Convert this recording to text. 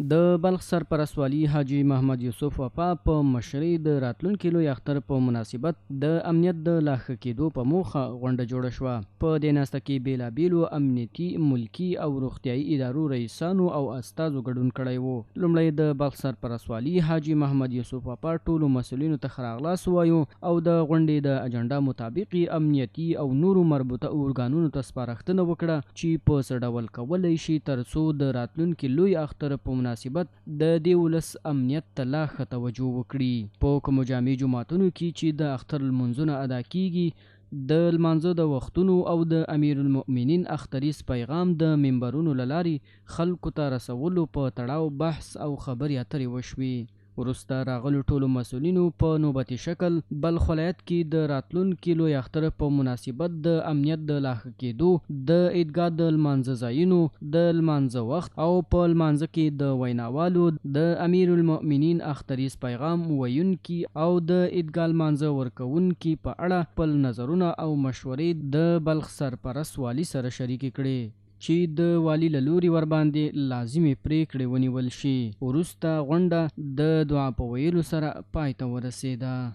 د بلخ سرپرست والي حاجي محمد یوسف وفا په مشرۍ د راتلونکي لوی اختر په مناسبت د امنیت د لا ښه کېدو په موخه غونډه جوړه شوه. په دې ناسته کې بېلابېلو امنیتي، ملکي او روغتیايي ادارو رئیسانو او استازو ګډون کړی و. لومړی د بلخ سرپرست والي حاجي محمد یوسف وفا ټولو مسؤلینو ته ښه راغلاست ووایو او د غونډې د اجنډا مطابق یې امنیتي او نورو مربوطه ارګانونو ته سپارښتنه وکړه چې په څه ډول کولی شي ترڅو د راتلونکي لوی اختر په مناسبت د دې ولس امنیت ته لا ښه توجه وکړي. په کومو جامع جوماتونو کې چې د اختر لمونځونه ادا کیږي د لمانځه د وختونو او د امیرالمؤمنین اختریز پیغام د منبرونو له لارې خلکو ته رسولو په تړاو بحث او خبرې اترې وشوې. وروسته راغلو ټولو مسؤلینو په نوبتي شکل بلخ ولایت کې د راتلونکي لوی اختر په مناسبت د امنیت د لا ښه کېدو، د عیدګاه د لمانځه ځایونو، د لمانځه وخت او په لمانځه کې د ویناوالو، د امیرالمؤمنین اختریز پیغام ویونکي او د عیدګاه لمانځه ورکوونکي په اړه خپل نظرونه او مشورې د بلخ سرپرست والي سره شریکې کړې. چې د والي له لوري ورباندې لازمې پرېکړې ونیول شي. وروسته غونډه د دعا په ویلو سره پای ته ورسېده.